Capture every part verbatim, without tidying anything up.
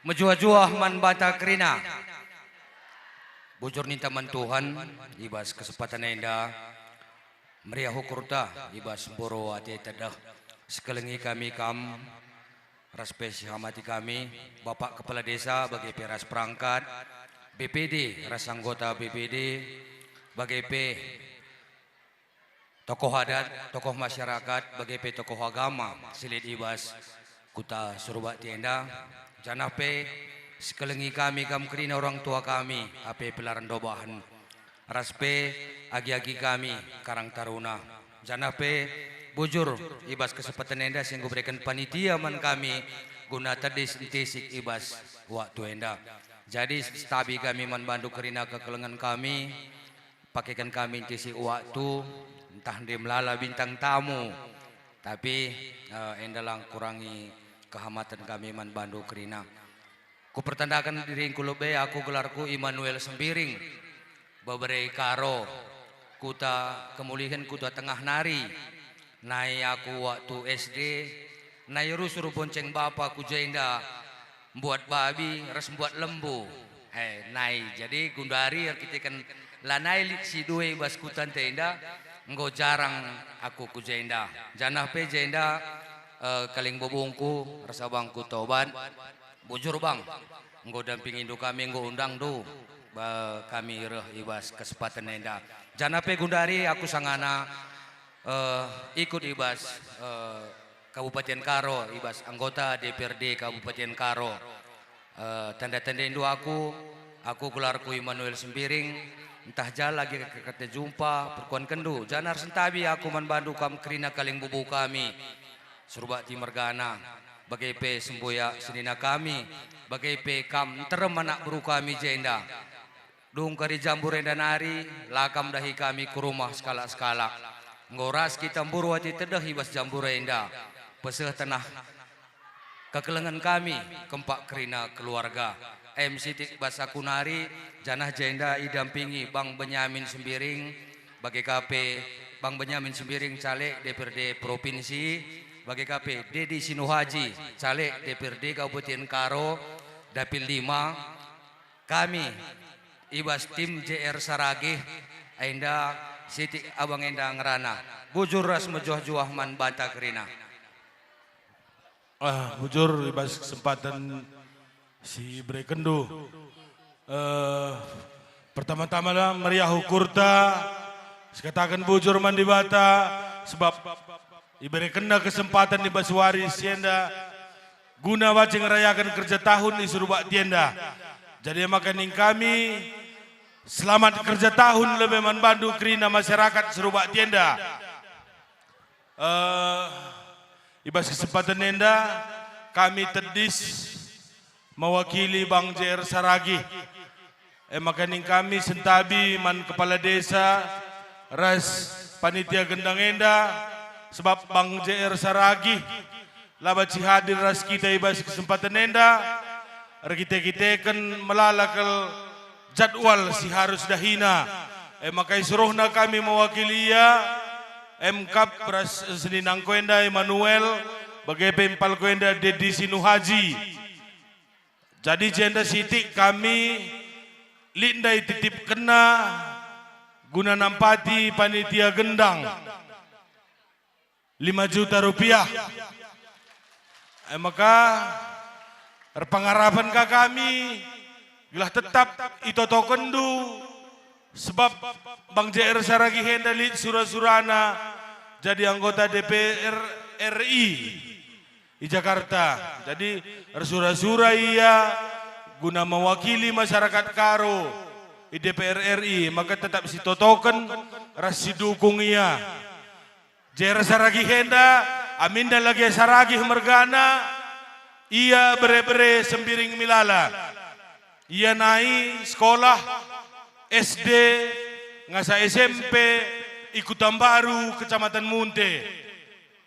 Mejuah-juah man banta kerina. Bujur ninta man Tuhan, i bas kesempatan enda, meriah ukurta, i bas mboro ate tedeh. Sekelengi kami kam, ras pe sihamati kami, Bapak Kepala Desa, bage pe ras perangkat, B P D, ras anggota B P D, bage pe tokoh adat, tokoh masyarakat, bage pe tokoh agama si lit i bas kuta Surbakti enda, janah pe sekelengi kami kam kerina orang tua kami, ape pe la rendo bahan, ras pe agi-agi kami Karang Taruna, janah pe bujur i bas kesempatan enda si enggo ibereken panitia man kami guna tedis ntisik i bas waktu enda. Jadi, sentabi kami man bandu kerina kekelengen kami, pakeken kami ntisik waktu, ntah nde melala bintang tamu, tapi, eh, enda la ngkurangi kehamaten kami man bandu kerina. Kupertandaken diringku lebe, aku gelarku Immanuel Sembiring, bebere Karo, kuta Kemulihen, kuta Tengah nari. Nai aku waktu S D, nai rusur bonceng bapa ku jenda, mbuat babi ras mbuat lembu. Eh, nai. Jadi, gundari erkiteken lanai lit si dua i bas kuta enda, enggo jarang aku ku jenda. Janah pe jenda, eh, kaling bubungku ras abangku Tobat. Bujur, Bang, enggo dampingindu kami, enggo undangndu, ba, kami reh i bas kesempatan enda. Janah pe gundari aku sangana, eh, ikut i bas, eh, Kabupaten Karo, i bas anggota D P R D Kabupaten Karo. Eh, tanda-tandaindu aku, aku gelarku Immanuel Sembiring, ntah ja la gia kata jumpa perkuankenndu, janah ersentabi aku man bandu kam kerina kaling bubu kami, Surbakti mergana, bage pe sembuyak senina kami, bage pe kam nterem anak beru kami jenda. Dung kari jambur enda nari, la kam dahi kami ku rumah sekalak-sekalak. Enggo ras kita mburu ate tedeh i bas jambur enda. Peseh tenah kekelengen kami, kempak kerina keluarga. Em sitik bas aku nari, janah jenda idampingi Bang Benyamin Sembiring, bage ka pe Bang Benyamin Sembiring, caleg D P R D Provinsi, bage ka pe Dedi Sinuhaji, caleg D P R D Kabupaten Karo, Dapil lima, kami i bas tim J R Saragih, enda sitik abang enda ngerana. Bujur ras mejuah-juah man banta kerina. Ah, bujur i bas kesempatan si iberekenndu. Eh, pertama-tama la meriah ukurta, sikataken bujur man Dibata, sebab iberekenNa kesempatan i bas wari si enda guna banci ngerayaken kerja tahun i Surbakti enda. Jadi maka ning kami, selamat kerja tahun lebe man bandu kerina masyarakat Surbakti enda. Eh, i bas kesempatan enda, kami tedis mewakili Bang J R Saragih. E maka ning kami sentabi man kepala desa ras panitia gendang enda, sebab Bang J R Saragih la banci hadir ras kita i bas kesempatan enda, erkite-kiteken melala kal jadwal si harus dahina. E maka isuruhna kami mewakili ia, emkap ras seninangku enda Immanuel, bage pe impalku enda Dedi Sinuhaji. Jadi jenda sitik kami lit ndai titipkenna guna nampati panitia gendang. Lima juta rupiah. E maka, erpengarapen ka kami, gelah tetap itotokenndu, sebab Bang J R Saragih enda lit sura-surana jadi anggota D P R R I i Jakarta. Jadi, ersura-sura ia guna mewakili masyarakat Karo i D P R R I, maka tetap sitotoken ras sidukung ia. J R Saragih enda, aminna lage Saragih mergana, ia bere-bere Sembiring Milala. Ia nai sekolah S D ngasa S M P i Kutambaru, Kecamatan Munte.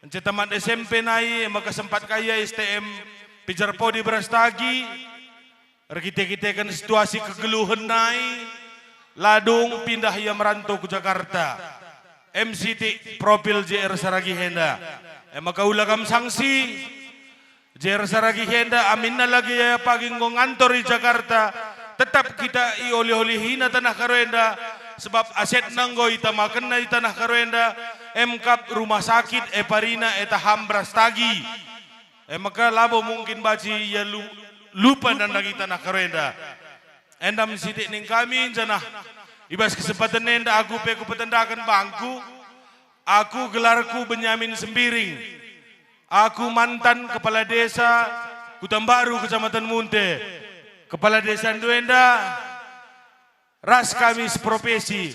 Ence tamat S M P nai, maka sempat ka ia S T M Pijar Podi Brastagi. Erkite-kiteken situasi kegeluhen nai, la dung pindah ia merantau ku Jakarta. Em sitik profil J R Saragih enda. E maka ula kam sangsi, Jer saragi enda aminna lagi ia pagi enggo ngantor i Jakarta, tetap kita iolih-olihina tanah Karo enda, sebab asetna enggo itamakenna i tanah Karo enda, emkap rumah sakit, eparina, etaham beras tagi. E maka labo mungkin banci ia lu-, lupa nandangi tanah Karo enda. Enda me sitik ning kami, janah i bas kesempaten enda aku pe kupetendaken bangku. Aku gelarku Benyamin Sembiring. Aku mantan kepala desa Kutambaru, Kecamatan Munte. Kepala desa ndu enda ras kami sepropesi.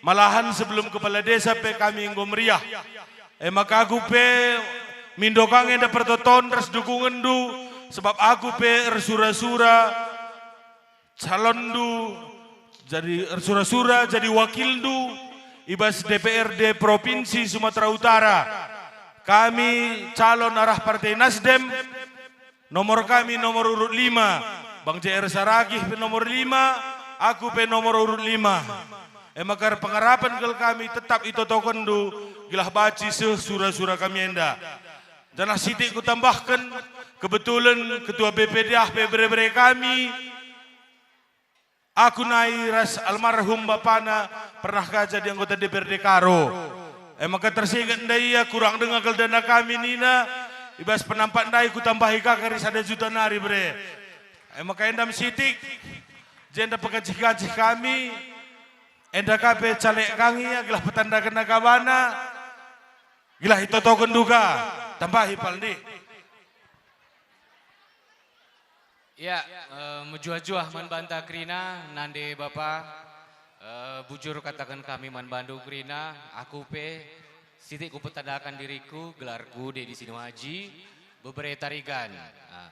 Malahan sebelum kepala desa pe kami enggo meriah. E maka aku pe mindo ka nge enda pertoton ras dukungenndu, sebab aku pe ersura-sura calonndu jadi ersura-sura jadi wakilndu i bas D P R D Provinsi Sumatera Utara. Kami calon arah Partai Nasdem, nomor kami nomor urut lima, Bang J R Saragih pe nomor lima, aku pe nomor urut lima. E maka pengarapen kal kami tetap itotokenndu gelah banci seh sura-sura kami enda. Janah sitik kutambahken, kebetulen Ketua B P D ah pe bere-bere kami, aku nai ras almarhum bapana pernah ka jadi anggota D P R D Karo. E maka tersinget ndai ia, kurang denga kal dana kami nina, i bas penampat ndai kutambahi ka kari sada juta nari bere. E maka enda me sitik, jenda pengajih-ngajih kami, enda ka pe caleg kami, gelah petandakenna ka bana, gelah itotokenndu ka, tambahi pal ndi. Ya, eh, mejuah-juah man banta kerina, nande bapa, eh, bujur kataken kami man bandu kerina, aku pe sitik kupetandaken diriku, gelarku Dedi Sinuaji, bebere Tarigan. Ah,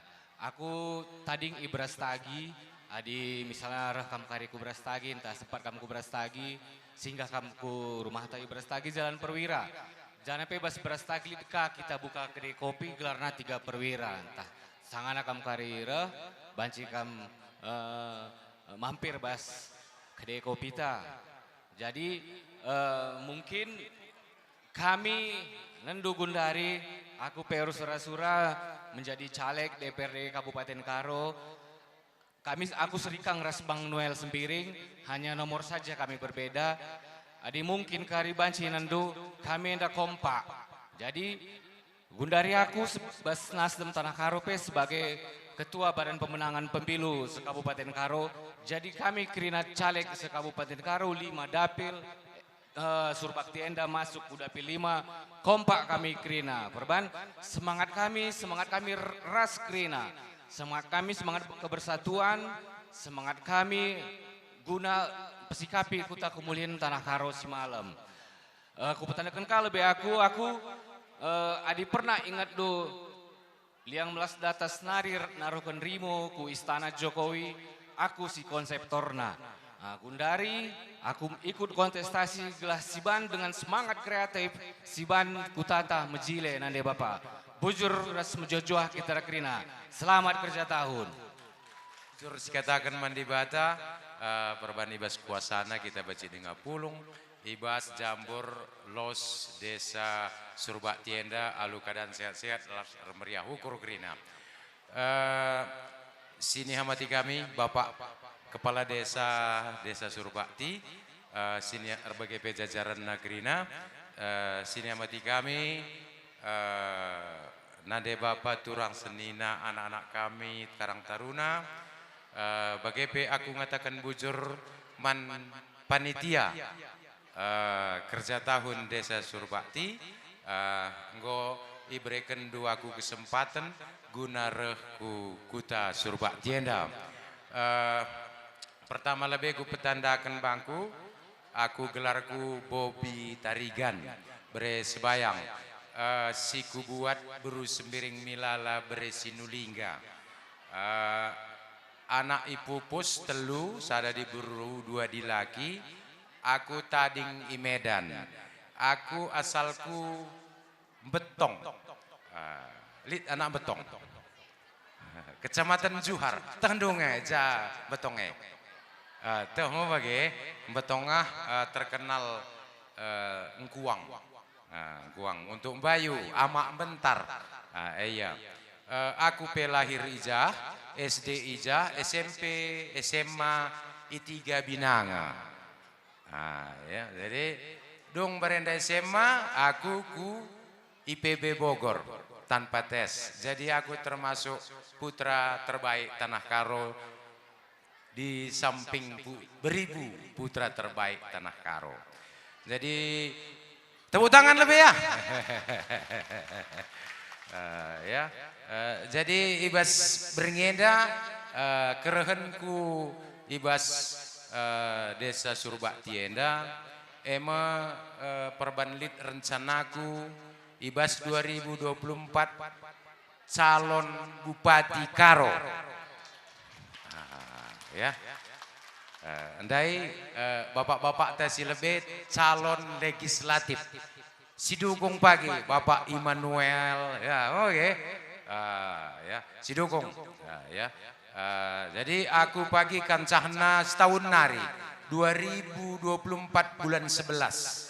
aku tading i Beras Tagi, adi misalna reh kam kari ku Beras Tagi, ntah sempat kam ku Beras Tagi, singgah kam ku rumahta i Beras Tagi, Jalan Perwira. Janah pe bas Beras Tagi lit ka kita buka kedai kopi, gelarna Tiga Perwira, ntah sangana kam kari reh, banci kam, eh, mampir bas kedai kopita. Jadi, eh, mungkin kami nendu gundari, aku pe ersura-sura menjadi caleg D P R D Kabupaten Karo. Kami, aku serikang ras Bang Noel Sembiring, hanya nomor saja kami berbeda. Adi mungkin kari banci nendu, kami enda kompak. Jadi, gundari aku se-, bas Nasdem Tanah Karo pe sebagai Ketua Badan Pemenangan Pemilu se-Kabupaten Karo. Jadi kami kerina caleg se-Kabupaten Karo, lima dapil, eh, Surbakti enda masuk ku dapil lima, kompak kami kerina. Perban, semangat kami, semangat kami ras kerina. Semangat kami, semangat kebersatuan, semangat kami guna pesikapi Kuta Kemulian Tanah Karo si malem. Eh, kupetandaken ka lebe aku, aku, eh, adi pernah ingetndu, Liang Melas Datas nari naruhken rimo ku Istana Jokowi, aku si konseptorna. Ah, gundari aku ikut kontestasi gelah siban dengan semangat kreatif, siban kutata mejile nande bapa. Bujur ras mejuah-juah kita kerina. Selamat kerja tahun. Bujur sikataken man Dibata, eh, perban i bas kuasana kita banci denga pulung, i bas jambur los Desa Surbakti enda alu keadaan sehat-sehat, las ermeriah ukur kerina. Eh, sinihamati kami, Bapak Kepala Desa, Desa Surbakti, eh, sini erbage pe jajarenna kerina, eh, sinihamati kami, eh, nande bapa turang senina anak-anak kami Karang Taruna, eh, bage pe aku ngataken bujur man panitia, eh, kerja tahun Desa Surbakti, eh, enggo iberekenndu aku kesempaten guna reh ku kuta Surbakti enda. Eh, pertama lebe kupetandaken bangku, aku gelarku Bobi Tarigan, bere Sebayang, eh, si kubuat beru Sembiring Milala bere Sinulingga. Eh, anak ipupus telu, sada diberu, dua dilaki, aku tading i Medan. Aku asalku Mbetong. Ah, lit anak Mbetong. Kecamatan Johar, tehndu nge ja Mbetong e. Ah, teh me bage, Mbetong ah, ah, terkenal, eh, engkuang. Ah, engkuang untuk mbayu, amak mbentar. Ah, iya. Eh, aku pe lahir i jah, S D i jah, S M P, S M A i tiga Binanga. Ah, ya, jadi dung berenda S M A, aku ku I P B Bogor tanpa tes. Jadi aku termasuk putra terbaik Tanah Karo di samping pu-, beribu putra terbaik Tanah Karo. Jadi, tepuk tangan lebih ya. Eh, ya. Eh, jadi i bas berngi enda, eh, kerehenku i bas, eh, Desa Surbakti enda, e me, eh, perban lit rencanaku i bas dua ribu dua puluh empat calon Bupati Karo. Ah, ya. Eh, ndai, eh, bapak-bapak ta si lebe calon legislatif. Si dukung pagi Bapak Immanuel, ya, oke. Ah, ya, si dukung. Ya, ya. Ah, jadi aku pagi kancahna setahun nari, dua ribu dua puluh empat bulan sebelas.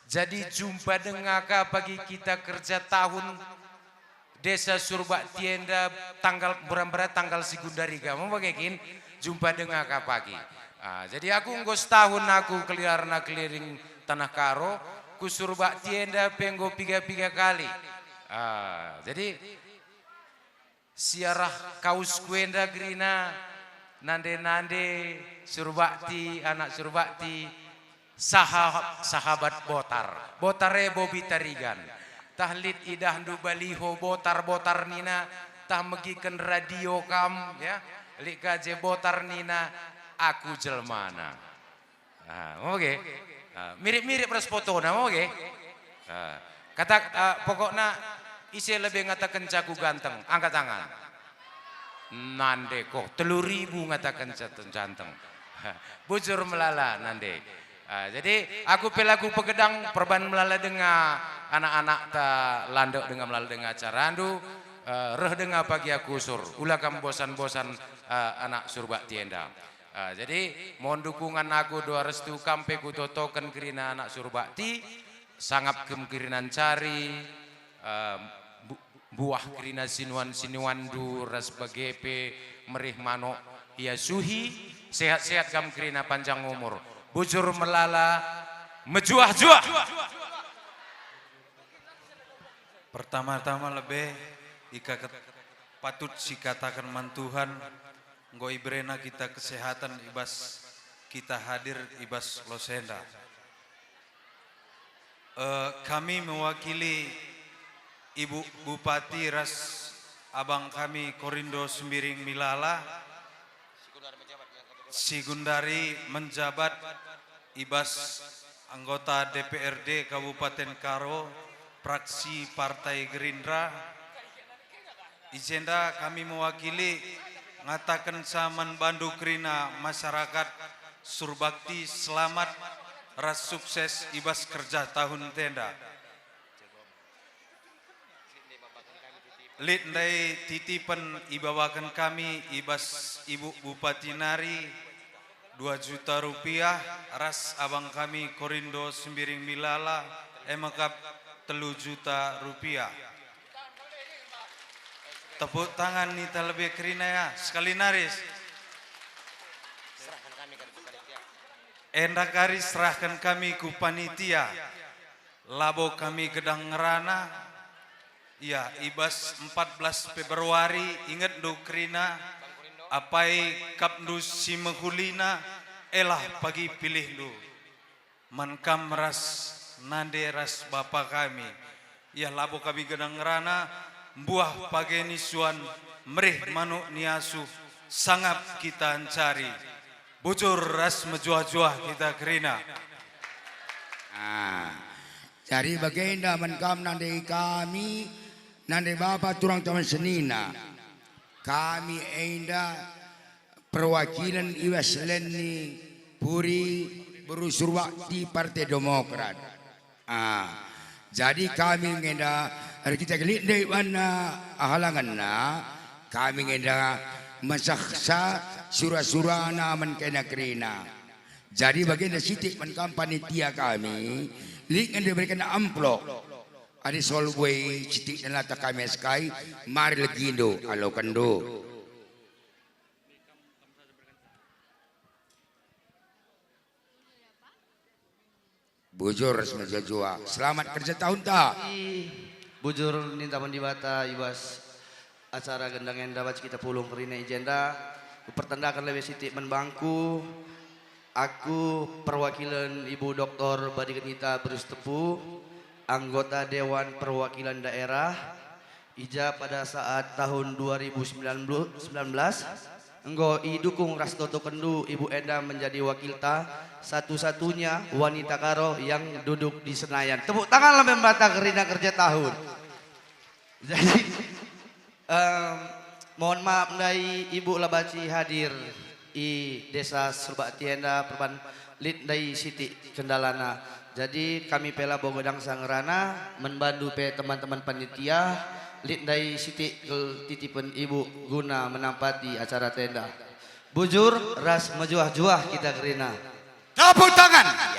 Jadi jumpa denga ka pagi kita kerja tahun Desa Surbakti enda tanggal, mbura-mbura tanggal si gundari ka. Mau bage kin? Jumpa denga ka pagi. Ah, jadi aku enggo setahun aku keliarna keliling Tanah Karo, ku Surbakti enda pe enggo piga-piga kali. Ah, jadi si arah kausku enda gerina nande-nande Surbakti, anak Surbakti, saha-, sahabat Botar. Botar e Bobi Tarigan. Tah lit idahndu baliho Botar-Botar nina, tah megiken radio kam, ya. Lit ka je Botar nina, aku jelmana. Ah, oke. Ah, mirip-mirip ras fotona, oke. Ah, kata, ah, pokokna ise lebe ngatakenca aku ganteng, angkat tangan. Nande koh, telu ribu ngatakenca ganteng. Bujur melala nande. Ah, jadi aku pe lagu pegedang perban melala denga anak-anak ta landok denga melala denga acarandu, eh, reh denga pagi aku usur. Ula kam bosan-bosan, eh, anak Surbakti enda. Ah, jadi, mohon dukungan aku doa restu kam pe kutotoken kerina anak Surbakti, sangap kem kerina ncari, eh, bu-, buah kerina sinuan-sinuanndu ras bage pe merih manuk ia suhi, sehat-sehat kam kerina panjang umur. Bujur melala, mejuah-juah. Pertama-tama lebe ika ket-, patut sikataken man Tuhan, enggo iberena kita kesehatan i bas kita hadir i bas los enda. Eh, kami mewakili Ibu Bupati ras abang kami Korindo Sembiring Milala, si gundari menjabat i bas anggota D P R D Kabupaten Karo, fraksi Partai Gerindra. I jenda kami mewakili ngatakenca man bandu kerina masyarakat Surbakti selamat ras sukses i bas kerja tahun enda. Lit ndai titipen ibabaken kami i bas Ibu Bupati nari, dua juta rupiah, ras abang kami Korindo Sembiring Milala, e mekap telu juta rupiah. Tepuk tangan nita lebe kerina ya, sekali nari. Enda kari serahken kami ku panitia. Labo kami gedang ngerana, ya, i bas empat belas Februari, ingetndu kerina, apai kapndu si mehulina, elah pagi pilihndu. Man kam ras nande ras bapa kami, ya, labo kami gedang ngerana, mbuah page ni suan, merih manuk ni asuh, sangap kita ncari. Bujur ras mejuah-juah kita kerina. Ah, jadi bagenda man kam nande kami, nande bapa turang taman senina. Kami enda perwakilen i bas len ni puri beru Surbakti Partai Demokrat. Ah, jadi kami ngenda, erkiteken lit ndai banna halangenna, kami ngenda mesehsa sura-surana man kena kerina. Jadi bagenda sitik man kam panitia kami, lit ngenda ibereken amplop. Adi sol buei citik dan lata kami sekai, mari legindo alokenndu. Bujur ras mejuah-juah. Selamat kerja tahun ta. Ih, bujur ninta man Dibata i bas acara gendang enda banci kita pulung kerina i jenda. Kupertandaken lebe sitik man bangku, aku perwakilen Ibu Doktor Badi Kenita Berus Tepu, anggota Dewan Perwakilan Daerah, i ja pada saat tahun dua ribu sembilan belas, enggo idukung ras totokenndu ibu enda menjadi wakilta, satu-satunya wanita Karo yang duduk di Senayan. Tepuk tangan lebe man Dibata kerina kerja tahun. Jadi, em, mohon maaf ndai ibu la banci hadir i Desa Surbakti enda perban lit ndai sitik kendalana. Jadi kami pe labo godang ngerana, man bandu pe teman-teman panitia, lit ndai sitik kal titipen ibu guna menampati acara enda. Bujur ras mejuah-juah kita kerina. Tepuk tangan.